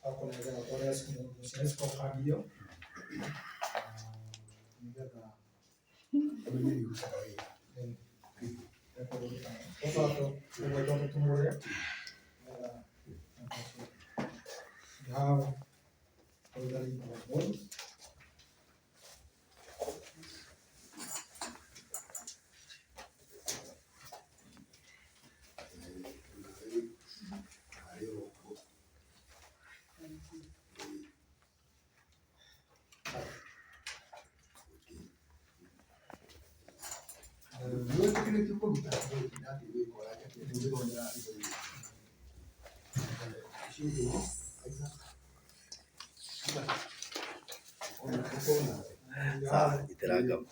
Twakũnengera ũtware mũndũ ũcio scorecard ĩyo nĩgetha Ũmenye nĩ ũrutaga wĩra. Tũgwetwo tũtumũre nĩgetha you have totally our board. Harĩ o ũguo. Nĩwĩtĩkĩrĩtio kũruta atĩ gwĩka ũrĩa njakĩte indo icio ingĩ Isaac. Sawa, nyitĩra ngamu.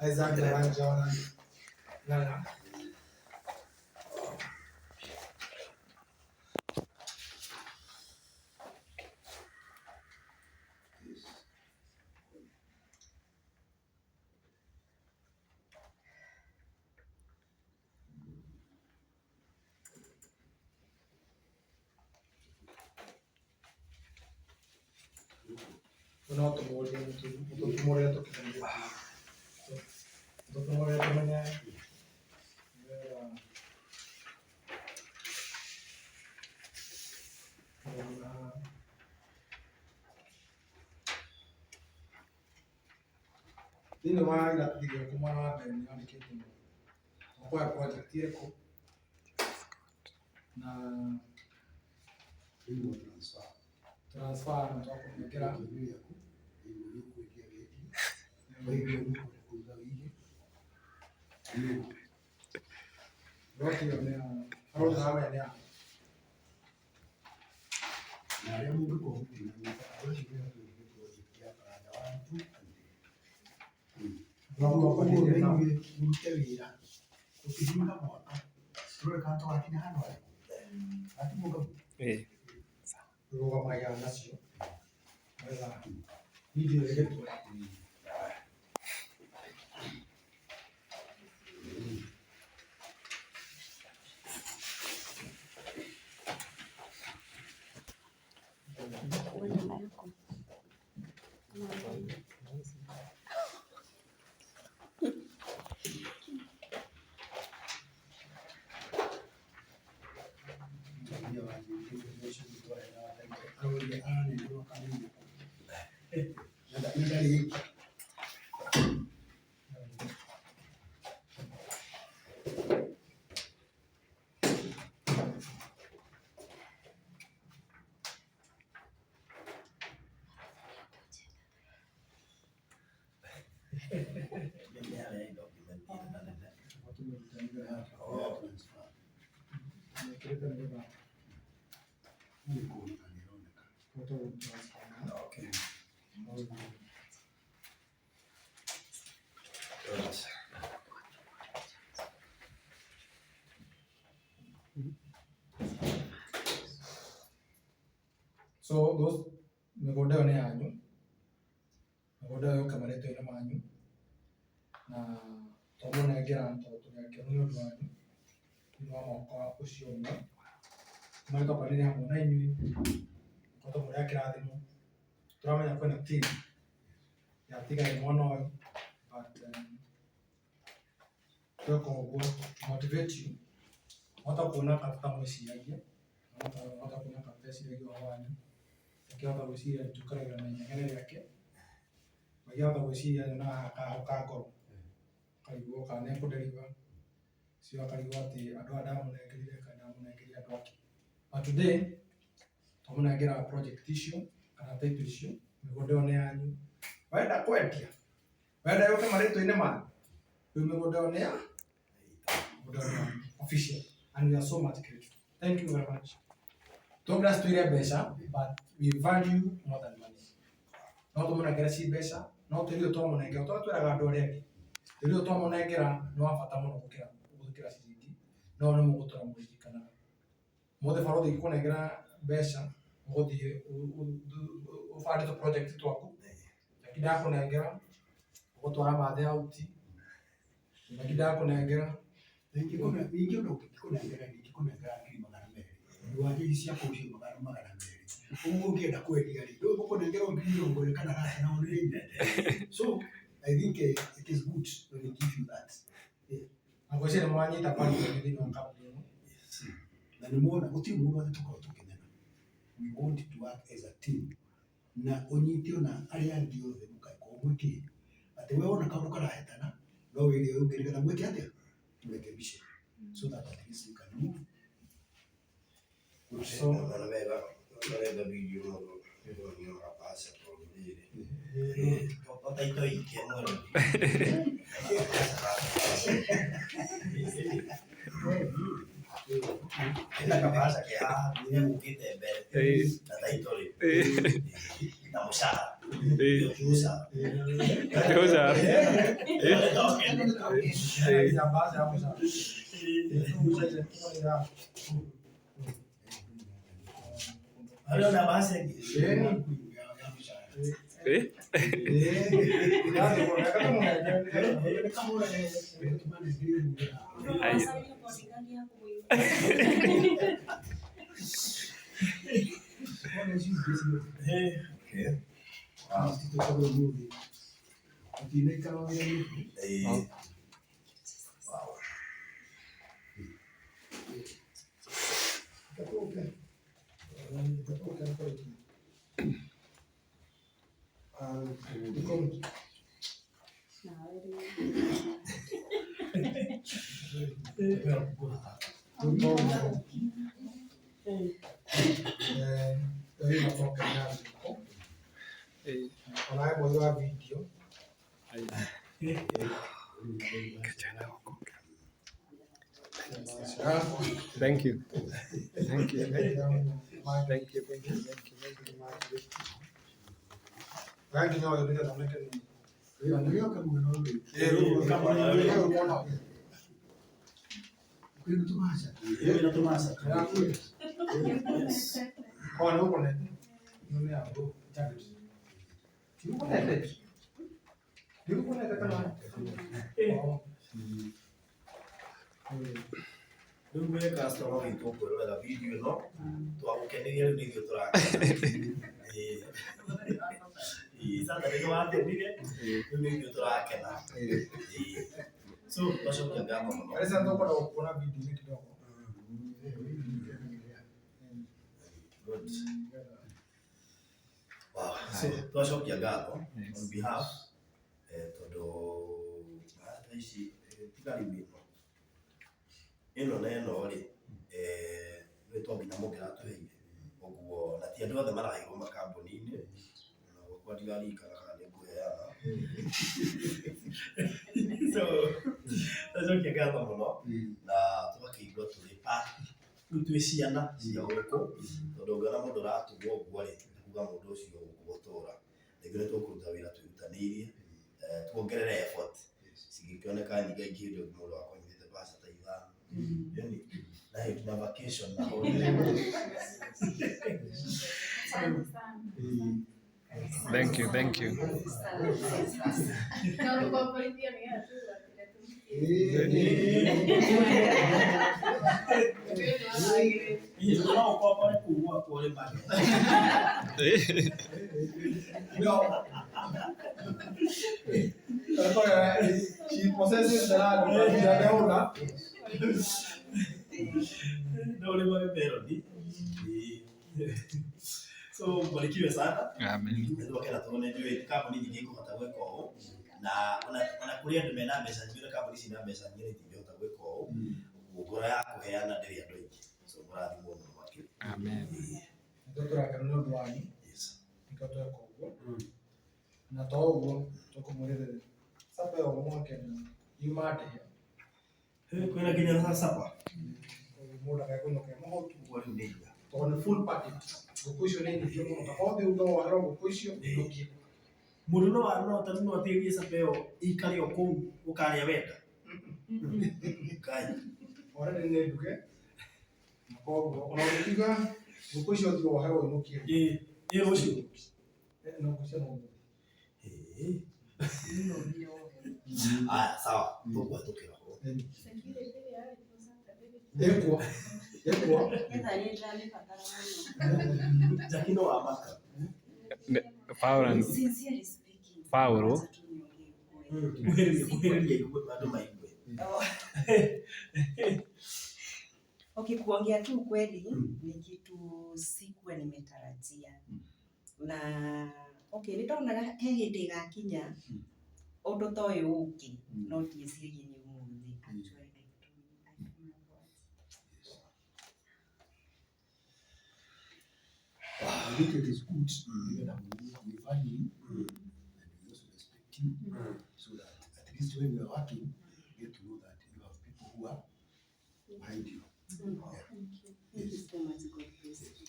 Isaac Karanja Ng'ang'a. No tũmũrie tũtumũre tũkĩmenye tũtumũre tũmenye nĩgetha thĩinĩ wa iratathi gĩaku mwena wa mbere nĩ wandĩkĩte ũkoya project ĩrĩkũ na Rĩu transfer. Transfer na twakũnengera. Kĩndũ gĩaku, rĩu nĩ ũkwendia wendia, waigua nĩ ũkwenda kũiga wĩige. Rĩu Roti ĩyo nĩ ya barũthi hamwe nĩ ya na arĩa mũngĩkorwo mũkĩnyita andũ acio nĩo twendire project ya Karanja 1, 2 and 3. Ũguo na inyuĩ mũrute wĩra ũkĩhinga mwaka tũrore kana tũgakinya handũ harĩkũ. Gatimũka. Ĩĩ. Rũgamagia nacio nĩgetha video ĩgĩtwo. Mũtumia wanjĩrire information twaheanaga araugire aranengerwo kamenya na ndarĩ ĩngĩ. Transfer. Mekĩrĩte nĩgetha Nĩ kuoneka nĩ ĩroneka. ũhote gũ transfer na Okay. So those mĩgũnda ĩyo nĩ yanyu, mĩgũnda ĩyo yũke marĩtwa-inĩ manyu, na twamũnengera tondũ tũrĩ akenu nĩ ũndũ wanyu thĩinĩ wa mwaka ũcio ũmwe. Marĩa twakwaranĩria hamwe na inyuĩ, mũkoretwo mũrĩ a kĩrathimo. Tũramenya kwĩna team yatigaire mwena ũyũ but tweka ũguo to motivate you, mwahota kuona ka tũtamwĩciragia, mwahota kuona ka tũteciragia ũhoro wanyu, mũkĩhota gwĩciria tũikaragĩra na inegene rĩake, mũngĩhota gwĩciria nyonaga haha kahũka ngoro, ũkarigwo kana nĩ ekũ deliver, ũcio akarigwo atĩ andũ aya ndamũnengerire kana ndamũnengerire andũ angĩ. But today twamũnengera project icio kana title icio, mĩgũnda ĩyo nĩ yanyu, wenda kwendia, wenda yũke marĩtwa-inĩ manyu, rĩu mĩgũnda ĩyo nĩ ya mĩgũnda ĩyo nĩ yanyu official and we are so much grateful. Thank you very much. Tũngira citũire mbeca but we value more than money. No tũmũnengere ci mbeca, no tĩri ũyũ twamũnengera, tũrĩa twĩraga andũ arĩa angĩ, tĩri ũyũ twamũnengera nĩ wa bata mũno gũkĩra ciringi, no nĩ mũgũtũra mũririkanaga. Ũmũthĩ barũthi ingĩkũnengera mbeca, ũgũthiĩ ũbande tũ project twaku, Jackie ndakũnengera, ũgũtwara mathe out, Jackie ndakũnengera. Ningĩ ũndũ ũngĩkũnengera ndingĩkũnengera ngiri 200. Ũndũ wa ngiri ciakwa ũcio 200. Ũguo ũngĩenda kwendia rĩ, ndũĩ mũkũnengerwo ngiri mĩrongo ĩrĩ kana thate na onire inyuĩ. So I think it is good when they give you that. Na ngwĩciria nĩ mwanyita value nene thĩinĩ wa kambuni ĩno. Na nĩ muona gũtirĩ mũndũ atĩ tũkorwo tũkĩmena. We want to work as a team. Na ũnyite ona arĩa angĩ othe mũkakorwo mwĩkĩ atĩ we wona kaũndũ karahĩtana no wĩre ũyũ ũngĩ nĩgetha mwĩke atĩa mũrekebishe so that at least you can move. Good. So Narenda video no kapasa tondũ rĩrĩ otaito ikia mwene ena kapasa ke haha nĩegũkĩte mbere na taito rĩ na mũcara ti mũcara ya base ya mũcara. Arĩa ona basi ĩngĩ Okay. Ĩĩ. Wow. Onawe mweri wa video. Thank you. Thank you. Thank you. Thank you. Thank you. Thank you. Nginya ũyũ nĩgetha oneke nĩ Ĩyo tũmaca. Yes. Oh, nĩ ũkũnete. Nĩ ya jacket. Ti ũkũnete? Ti ũkũnete kana? Oh. Rĩu we customer witũ ũkwĩrorera video ĩno twagũkenirie rĩu nĩ ithuĩ tũrakena. Ĩĩ. Ĩĩ, Saturday nĩ wakenire, rĩu nĩ ithuĩ tũrakena. Ĩĩ. So twacokia ngatho mũno. Alisa ndokwenda gũkuona video-inĩ kidogo. Good. Wow. So twacokia ngatho on behalf tondũ thaa ici tiga rĩu ĩno ĩno na ĩno rĩ nĩ to nginya mũngĩratũheire ũguo na ti andũ othe maraheirwo makambuni-inĩ ona gwakwa ndigaririkana kana nĩ ngũheana so twacokia ngatho mũno na tũgakĩigua tũrĩ part rĩu twĩ ciana cia gũkũ tondũ ũngĩona mũndũ ũratugwo ũguo rĩ nĩ kuga mũndũ ũcio gũkũ gũtũra rĩngĩ nĩ tũkũruta wĩra twĩrutanĩirie tuongerere effort cingĩkĩoneka nyingĩ aingĩ hĩndĩ ĩyo mũndũ wakwa anyitĩte mbeca ta ithano yani na hĩndĩ na vacation na holiday. Thank you. Thank you. Inyuĩ no ũkombore kũu gwakwa ũrĩmage. No. She possesses the land, but she the owner. No ũrĩmage meloni. Ĩĩ. So mbarikiwe sana. Amen. Nĩ twakena tondũ nĩ njũĩ kambuni nyingĩ ikũhota gwĩka ũũ na ona kũrĩ andũ mena mbeca nyingĩ na kambuni cina mbeca nyingĩ nĩ itingĩhota gwĩka ũũ ũguo ngoro ya kũheana ndĩrĩ andũ aingĩ so mũrathimwo mũno makĩria. Amen. Nĩtũ tũrakena nĩ ũndũ wanyu Yes. nĩkĩo tweka ũguo na to ũguo tũkũmwĩrĩrĩria saba ĩyo mwakena yuma ndĩhe Kwĩna nginya na sapa mũndũ akekũinũka e mũhũtu ũguo rĩu nĩ inya tondũ nĩ full packet ngũkũ icio nĩ nyingĩ mũno ta othe uga woherwo ngũkũ icio inũkie mũndũ no no ta no atigĩrie sapa ĩyo ĩikare o kũu ũkarĩa wenda Ngai already nĩ nduge na koguo ona ũngĩkiuga ngũkũ icio thiĩ woherwo inũkie ĩ ĩ rũciũ no ngũkũ cia mũndũ Ĩ. Aya sawa tũkũhetũkĩra ho ĩkuo Ĩkwo. Ngetha nĩ ndĩramĩbatara mũno. Jackie no wamaka. Paul Sincerely speaking, Paulo. wacha tu niongee ukweli. Kuhĩrĩria kuhĩrĩria igue andũ maigue. Oh. Okay, kuongea tu ukweli ni kitu sikuwa nimetarajia na okay, nĩndonaga he hĩndĩ ĩgakinya ũndũ ta ũyũ ũke no ndieciririe nĩ ũmũthĩ. Actually, I don't know what. I think it is good that we value you and we also respect you so that at least when we are working, you get to know that you have people who are behind you. Thank you so much. God bless you.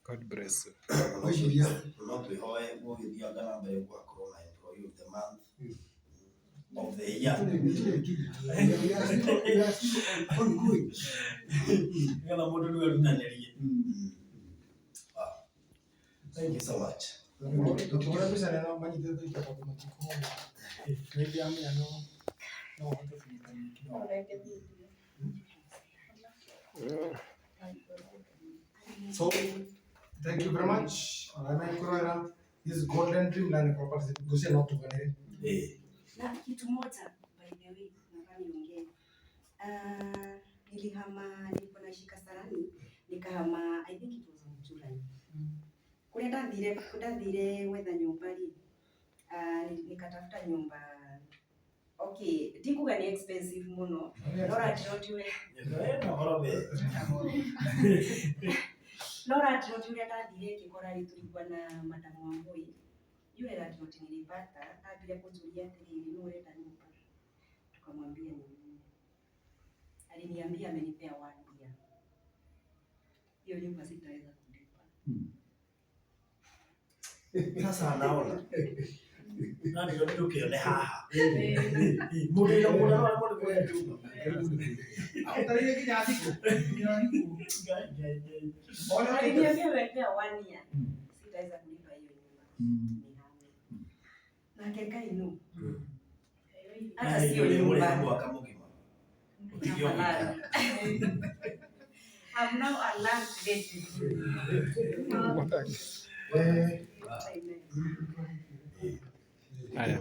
God bless you. Gwĩciria No twĩhoe gũgĩthianga na mbere gũgakorwo na employee of the month of the year. we are still, we are still ongoing. Nĩgetha mũndũ rĩu erutanĩrie. Wow. Thank you so much. Tũkĩhũra mbica neno manyitĩte indo tondũ matikũhũra. Maybe amenya no no ũhote kũnyitania kidogo. So, thank you very much. Arĩa mekũrora this is Golden Dreamland Properties. Ngũcia no tuganĩre. Eh. Na kitu moja by the way, nataka niongee. Ah, nilihama nilikuwa naishi Kasarani, nikahama I think it was in July. Kuria ndathire gwetha nyumba ri, ah, nikatafuta nyumba okay, ndikuga ni expensive muno no landlord ũrĩa Ĩno ũhoro we. no landlord ũrĩa ndathire ngĩkora rĩ tũrigua na madam Wambui yule landlord nilipata ambire kũnjũria atĩrĩrĩ nũ ũrenda nyumba tukamwambia ni mimi aliniambia amenipea one year hiyo nyumba sitaweza kulipa. Sasa naona. Na ndio ndũkĩone haha. Mũndũ ũrĩa mũndũ arĩa mũndũ kũrĩa nyũmba. Agũtarĩrie nginya thikũ. Nginya thikũ. Ngai, Ngai, Ngai. Ona Aliniambia amenipea one year sitaweza kulipa hiyo nyumba nihame. Nake Ngai no hata sio Nĩ mũrĩhi nyumba mwaka mũgima. Ũtige ũgĩikara. I'm now a landlady. Eh, Amen. Haya.